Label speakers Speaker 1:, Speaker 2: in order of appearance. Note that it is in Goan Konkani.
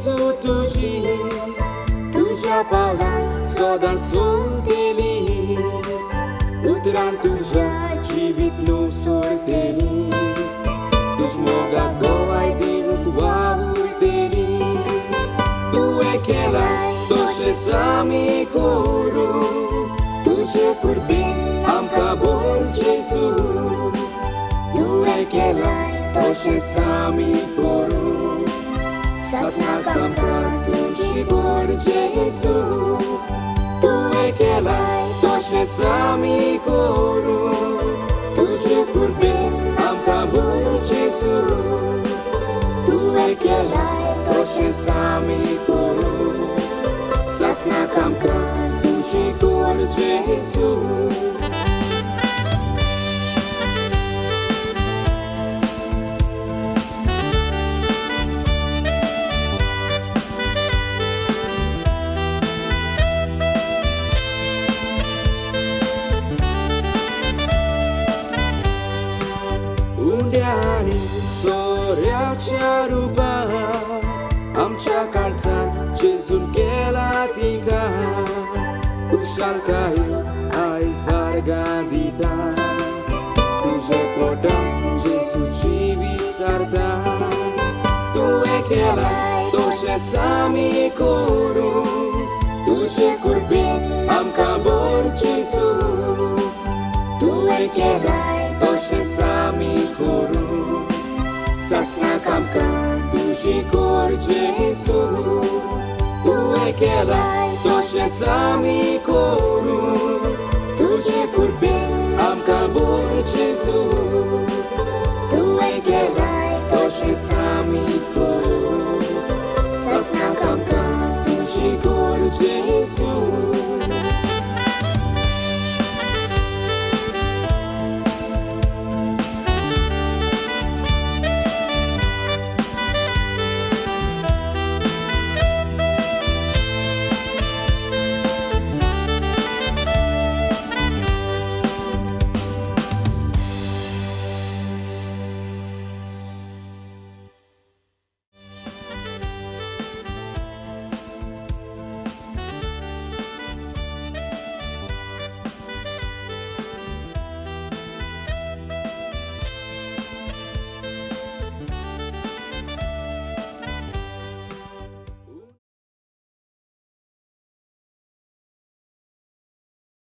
Speaker 1: जेजू तुजी तुज्या पावलां सदां सोदतली उतरान तुज्या जिवीत न्हू सोडतली तुज मोगाक गोवाय दिवंक वावुरतली तुवें केलां तशेंच आमी करूं तुजे कृपेन आमकां भर जेजू तुवें केलां तशेंच आमी करूं सासणाक आमकां तुजी भर जेजू तुवें केलां तशेंच आमी करूं तुजे कृपेन आमकां भर जेजू तुवें केलां तशेंच आमी करूं सासणाक आमकां तुजी भर जेजू. उंड्यांनी सोऱ्याच्या रुपान आमच्या काळजान जेजून केला तिका खुशालकाय आयज सारगां दिता तुजे पोटान जेजू जिवीत सारता तुवें केलां तशेंच आमी करूं तुजे कृपेन आमकां भर जेजू तुवें केलां तशेंच आमी करूं सासणाक आमकां तुजी कर जेजू तुवें केलां तशेंच आमी करूं तुजे कृपेन आमकां भर जेजू तुवें केलां तशेंच आमी करूं सासणाक आमकां तुजी कर जेजू.